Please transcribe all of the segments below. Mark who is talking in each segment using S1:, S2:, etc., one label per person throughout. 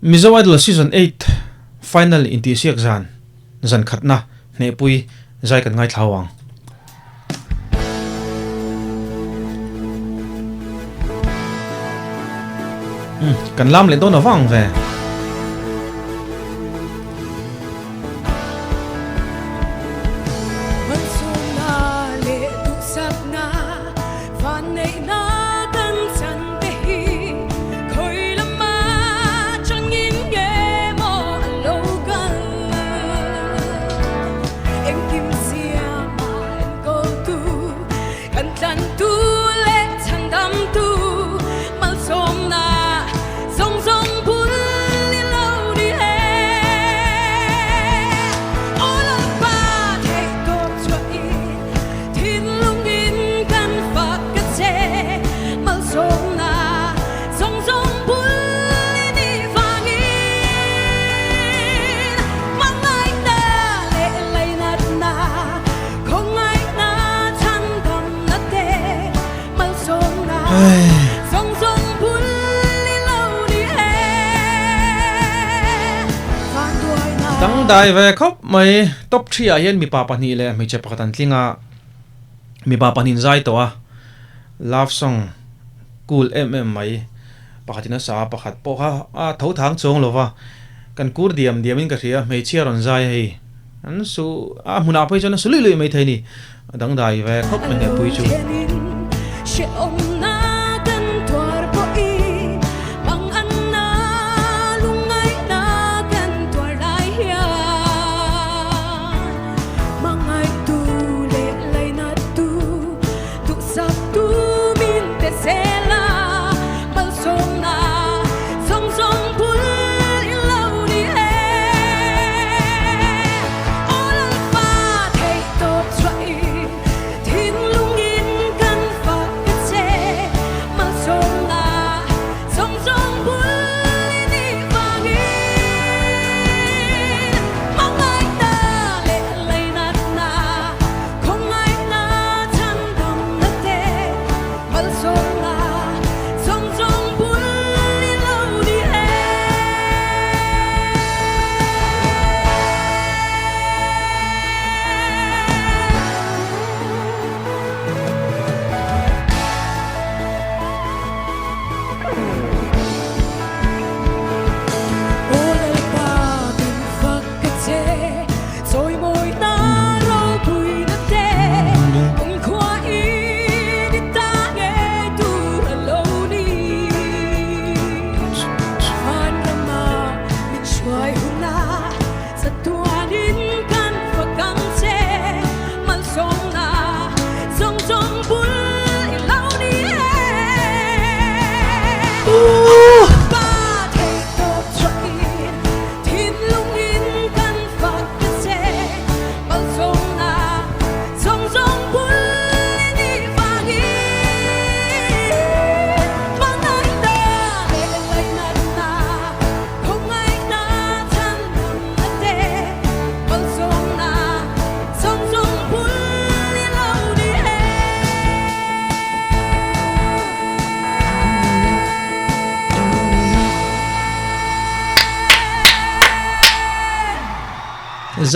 S1: Mizo Idol Season 8 Final intihsiak zan zan khatna hnehpui zai kan ngaithla ho ang. Kan lam leh dawn avang ve. Dangdai ve khawp mai. Top 3 ah hian mipa pahnih leh hmeichhe pakhat an tling a, mipa pahnih in zai tawh a, love song cool em em mai pakhat in a sa a, pakhat pawh kha a tho thang chuang lo va, kan kur diam diam in ka hria, hmeichhia rawn zai a hei. An su a hmunah phei chuan a su luih luih mai thei a ni. A dangdai ve khawp mai hne pui chu.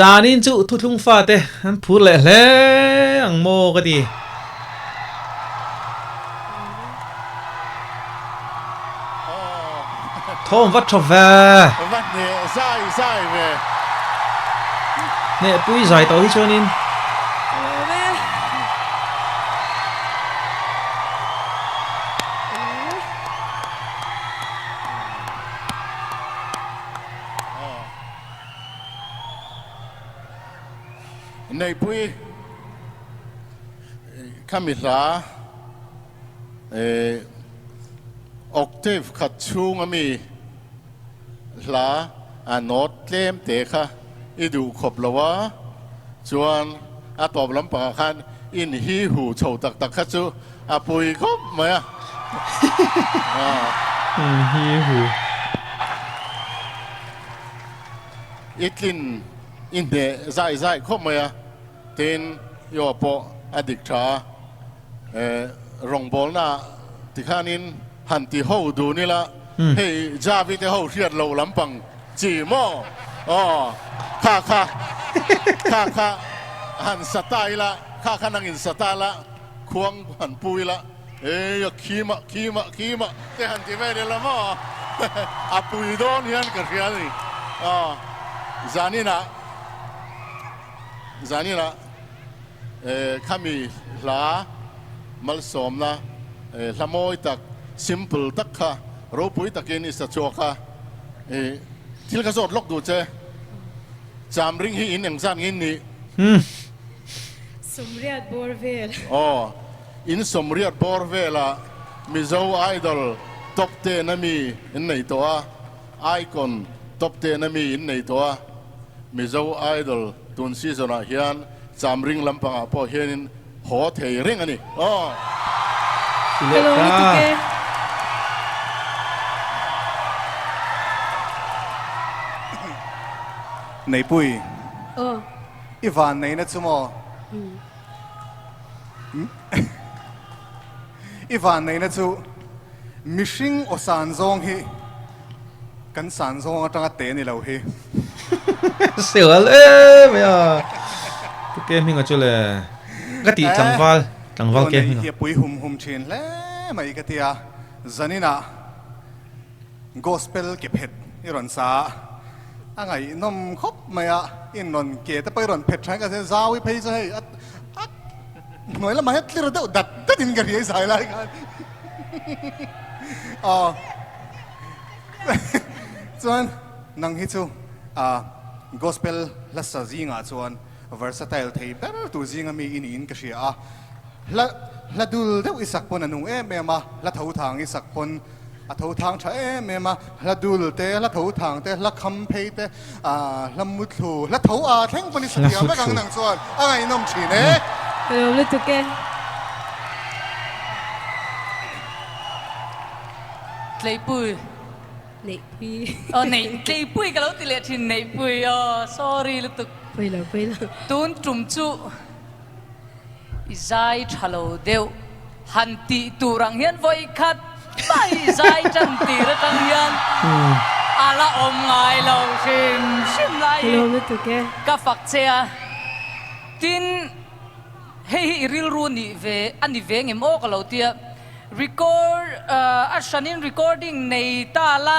S1: Zanin chu thuthlung fate an phur leh hle ang maw ka ti. Thawm va tha ve.
S2: Va hneh zai zai ve.
S1: Hneh pui zai tawh hi chuanin.
S2: Neihpui khami hla octave khat chhung ami hla a note tlem te kha i duh khawp lo a, chuan a tawp lampangah khan in hi hu chho tak tak kha chu A pui khawp mai a.
S1: Hi hu.
S2: I tlin i hneh zai zai khawp mai a, tin i aw pawh a dik tha a. Rawngbawlna tikhanin han ti ho dun ila. Hei Javi te ho hriat lo lampang chi maw? Aw kha kha kha kha han sa ta ila, kha kha nangin sa ta la, khuang han pu ila, ei a khima khima khima te han ti vel ila maw? A pui dawn hian ka hria a ni. Aw zaninah zaninah Khami hla malsawmna hla mawi tak, simple tak kha ropui takin i sa chhuak a, thil ka zawt lawk duh che, Chamring hi in engzat nge in nih?
S3: Sawmriat bawr vel.
S2: Aw, in sawmriat bawr velah Mizo Idol top ten a mi in nei tawh a, Icon top ten a mi in nei tawh a, Mizo Idol tun season ah hian Chamring lampangah pawh hianin haw thei reng a ni. Aw.
S3: Ka lo lutuk e.
S4: Neipui.
S3: Aw.
S4: I van neihna chu maw? I van neihna chu mihring aw san zawng hi Kan san zawng atanga te ni lo hi.
S1: Sual em mai a. Pu ke hminga chu le ka tih tlangval tlangval ke hminga.
S4: Hi a pui hum hum thin hle mai ka tia. Zaninah gospel ke phet i rawn sa a, a ngaihnawm khawp mai a, in rawn ke te pawh i rawn phet tha in ka hria, zau i phei chu hei a hnuai lamah hian tlir deuh dat dat in ka hria i zai lai khan. Aw. Chuan nang hi chu gospel hlasa zingah chuan versatile thei ber tur zinga mi i niin ka hria a. Hla hla dul deuh i sak pawn a nung em em a, hla tho thang i sak pawn a tho thang tha em em a. Hla dul te, hla tho thang te, hla kham phei te, hla muthlu, hla tho a thleng pawn i sa thiam vek ang nang chuan a ngaihnawm thin e.
S3: Ka lawm lutuk e.
S5: Tleipui.
S3: Neihpui.
S5: Aw neih tleipui ka lo ti leh thin neihpui aw sorry lutuk.
S3: Pawi lo pawi lo.
S5: Tun tum chu i zai tha lo deuh han tih tur ang hian vawi khat mai i zai tan tir atang hian a la awm ngai lo hrim hrim lai hi
S3: Ka lawm lutuk e.
S5: Ka fak che a tin hei hi i rilru nih ve a ni ve ngem aw ka lo tia. Record a hranin recording nei ta la,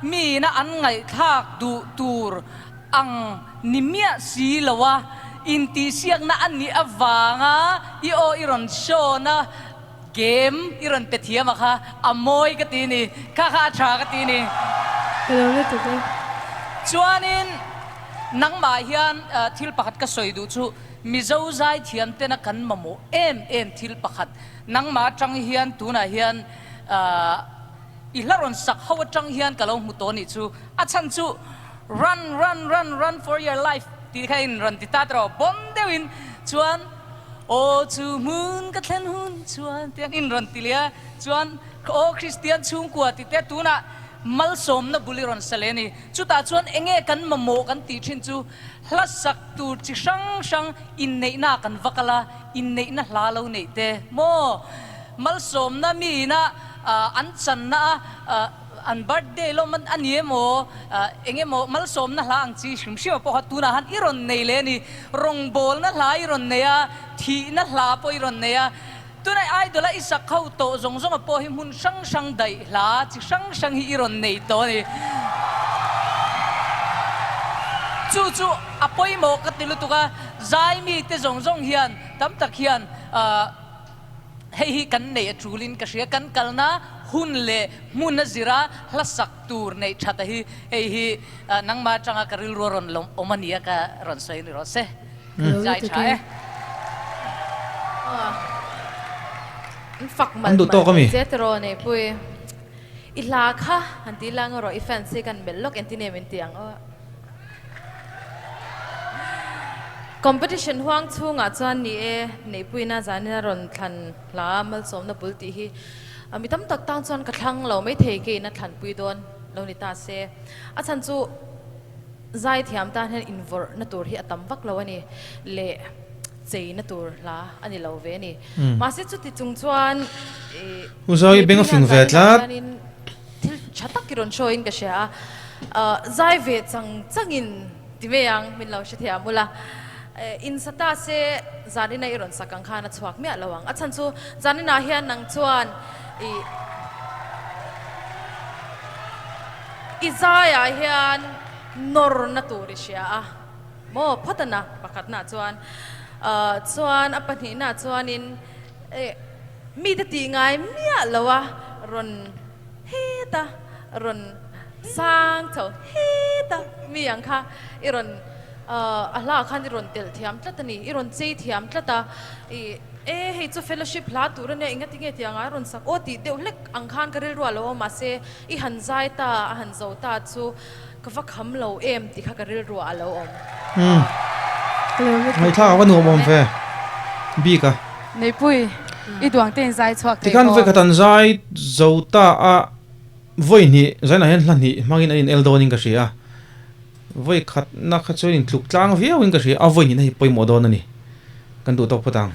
S5: miin a an ngaihthlak duh tur ang ni miah si lo a, intihsiakna a nih avanga i aw i rawn show na game i rawn pe thiam a kha a mawi ka ti ni, kha kha a tha ka ti ni.
S3: Ka lo lutuk e.
S5: Chuanin nangmah hian thil pakhat ka sawi duh chu Mizo zaithiam tena kan mamawh em em thil pakhat Nangmah atang hian tunah hian i hla rawn sak ho atang hian ka lo hmu tawh nih chu. A chhan chu run run run run for your life tih kha in rawn ti ta tawh bawm deuhin chuan aw chu hmun ka thlen hun chuan tiang in rawn ti leh a chuan aw Kristian chhungkua ti te tunah malsawmna bul i rawn sa leh a ni. Chutah chuan enge kan mamawh kan tih thin chu hla sak tur chi hrang hrang inneihna kan va kal a. Inneihna hla lo neih te maw? Malsawmna miina an channa a an birthday lawm a ni emaw eng emaw malsawmna hla ang chi hrim hrim a pawh kha tunah han i rawn nei leh a ni. Rawngbawlna hla i rawn nei a, thihna hla pawh i rawn nei a. Tunah idol a i sak ho tawh zawng zawng a pawh hi hmun hrang hrang daih hla chi hrang hrang hi i rawn nei tawh a ni. Chu chu a pawimawh ka ti lutuk a. Zai mite zawng zawng hian tam tak hian hei hi kan neih a tulin ka hria, kan kalna hun leh hmun a zira hla sak tur neih that a hi hei hi nangmah atanga ka rilru a rawn lawm awm a nia ka rawn sawi ni rawh se. Zai tha e.
S6: Fak mal mal che tiraw Neihpui. I hla kha han ti lang rawh i fans hi kan melh lawk engtin nge min ti ang aw. Competition huang chhungah chuan ni e, Neihpuina zanina rawn thlan hla malsawmna bul tih hi mi tam tak tang chuan ka thlang lo maithei keiin a thlanpui dawn lo ni ta se. A chhan chu zaithiam tan hian invawrhna tur hi a tam vak lo a ni leh cheina tur hla a ni lo ve a ni. Mahse chuti chung chuan
S1: Uzawi beng a
S6: Neihpuina
S1: fing ve
S6: zanina
S1: tlat.
S6: hianin thil. tha tak i rawn show in ka hria a, zai ve chang changin ti mai ang min lo hre thiam ula. In sa ta se zanina i rawn sak ang khan a chhuak miah lo ang. A chhan chu zaninah hian nang chuan i i zaiah hian nawr na tur i hria a maw phawt a na pakhatna chuan chuan a pahnihna chuanin mite tih ngai miah lo a rawn heta rawn sang chho heta mi ang kha i rawn a hla khan i rawn telh thiam tlat a ni i rawn chei thiam tlat a i e hei chu fellowship hla tur ania engati nge tiang a rawn sak aw tih deuh hlek ang khan ka rilru a lo awm mahse i han zai ta a han zo ta chu Ka va kham lo em tih kha ka rilru ah a lo awm.
S1: Umm. Ngaihthlak a va nuam awm ve bik a.
S7: Neipui, i duang te in zai chhuak thei
S1: Tikhan vawikhat an zai zo ta a, vawi hnih zainah hian hla hnih hmangin an in el dawnin ka hria a, vawikhatna kha chuan in tluk tlang viauin ka hria a, vawi hnihna hi pawimawh dawn a ni. Kan duh tawk phawt ang.